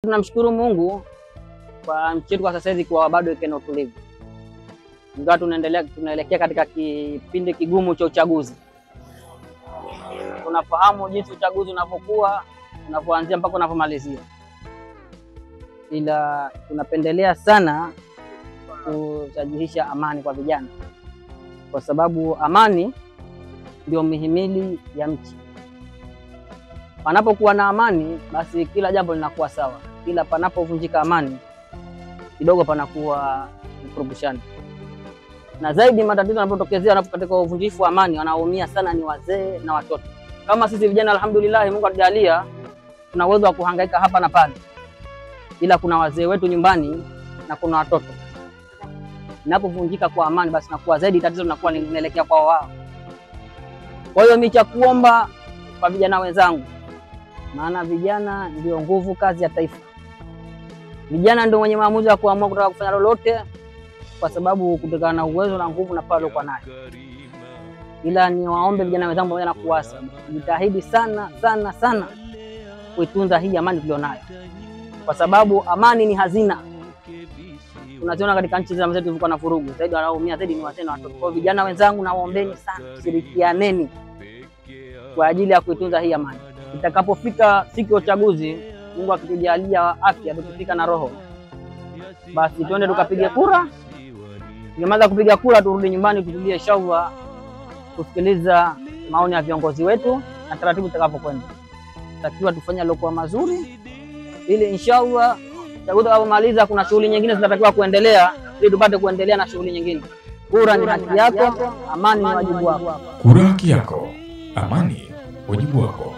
Tunamshukuru Mungu kwa nchi yetu kwa sasa hivi kwa bado iko na utulivu. Ingawa tunaelekea katika kipindi kigumu cha uchaguzi. Tunafahamu jinsi uchaguzi unavyokuwa, unavyoanzia mpaka unavyomalizia. Ila tunapendelea sana kusajihisha amani kwa vijana, kwa sababu amani ndio mihimili ya nchi. Panapokuwa na amani, basi kila jambo linakuwa sawa. Ila panapovunjika amani, kidogo panakuwa mkurubushani. Na zaidi matatizo yanapotokezea katika uvunjifu wa amani, wanaumia sana ni wazee na watoto. Kama sisi vijana, alhamdulillah, Mungu atujalia tuna uwezo wa kuhangaika hapa na pale, ila kuna wazee wetu nyumbani na kuna watoto. Inapovunjika kwa amani, basi nakuwa zaidi tatizo linakuwa linaelekea kwa wao. Kwa hiyo mimi cha kuomba kwa vijana wenzangu, maana vijana ndio nguvu kazi ya taifa. Vijana ndio wenye maamuzi ya kuamua kutaka kufanya lolote, kwa sababu kutokana na uwezo na nguvu na pale kwa nayo. Ila niwaombe vijana wenzangu pamoja na kuasa, jitahidi sana sana sana kuitunza hii amani tulionayo, kwa sababu amani ni hazina. Tunaziona katika nchi zetu zilikuwa na vurugu zaidi, wanaoumia zaidi ni wazee na watoto. Kwa vijana wenzangu, nawaombeni sana, shirikianeni kwa ajili ya kuitunza hii amani. Itakapofika siku ya uchaguzi, Mungu akitujalia afya, tukifika na roho, basi twende tukapige kura. Tukimaliza kupiga kura, turudi nyumbani tutulie, inshallah, kusikiliza maoni ya viongozi wetu na taratibu zitakapokwenda. Takiwa tufanye lokuwa mazuri ili inshallah uchaguzi utakapomaliza, kuna shughuli nyingine zinatakiwa kuendelea ili tupate kuendelea na shughuli nyingine. Kura ni haki yako, amani ni wajibu wako. Kura haki yako, amani wajibu wako.